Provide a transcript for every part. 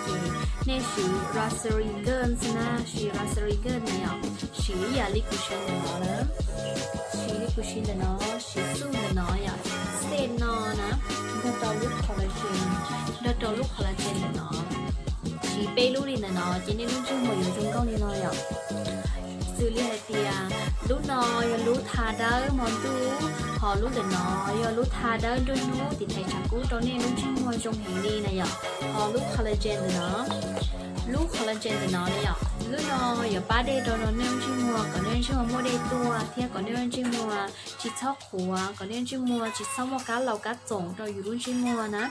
Ces nej siv Rosary Girl na, siv Rosary Girl na yom, siv ib yam li kuv siv ntawm no na, siv li kuv siv ntawm no, siv xub ntawm no yom, xej no na, nrog rau lub collagen, nrog rau lub collagen ntawm no, siv peb lub li ntawm no ces nej lub ntsej muag yuav zoo nkauj li no yom. Xws li hais tias lub no yog lub tha dawb hmo ntuj, ho lub ntawm no yog lub tha dawb nruab hnub tiv thaiv tshav kub rau nej lub ntsej muag zoo heev li na yom. Ho lub collagen ntawm no, lub collagen ntawm no na yom, lub no yuav pab dej rau nej lub ntsej muag kom nej lub ntsej muag muaj dej tuaj thiab kom nej lub ntsej muag tsis txhob qhuav, kom nej lub ntsej muag tsis txhob muaj kab laus kab txoom rau yus lub ntsej muag na.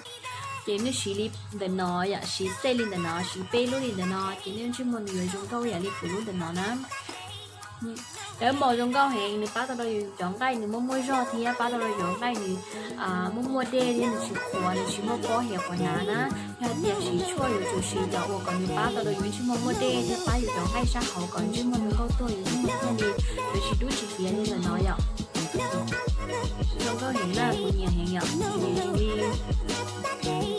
Ces nej siv li ntawm no yom, siv xej li ntawm no, siv peb lub li ntawm no ces nej lub ntsej muag nws yuav zoo nkauj yam li kuv lub ntawm no na. Dawb mos zoo nkauj heev, nws pab tau rau yus cov nqaij nws muaj muaj zog thiab pab tau rau yus cov nqaij nws muaj muaj dej thiab nws tsis qhuav, nws tsis muaj pob hiav qhuav hnav na. Yog hais tias siv tshuaj yuav tsum siv cov uas kom nws pab tau rau yus ntsej muag muaj dej thiab pab yus cov nqaij sab hauv kom ntsej muag nws nkauj tuaj, yus ntsej muag thiaj li yuav tsis dub tsis hiav li ntawm no yom. Zoo nkauj heev na, kuv nyiam heev yom.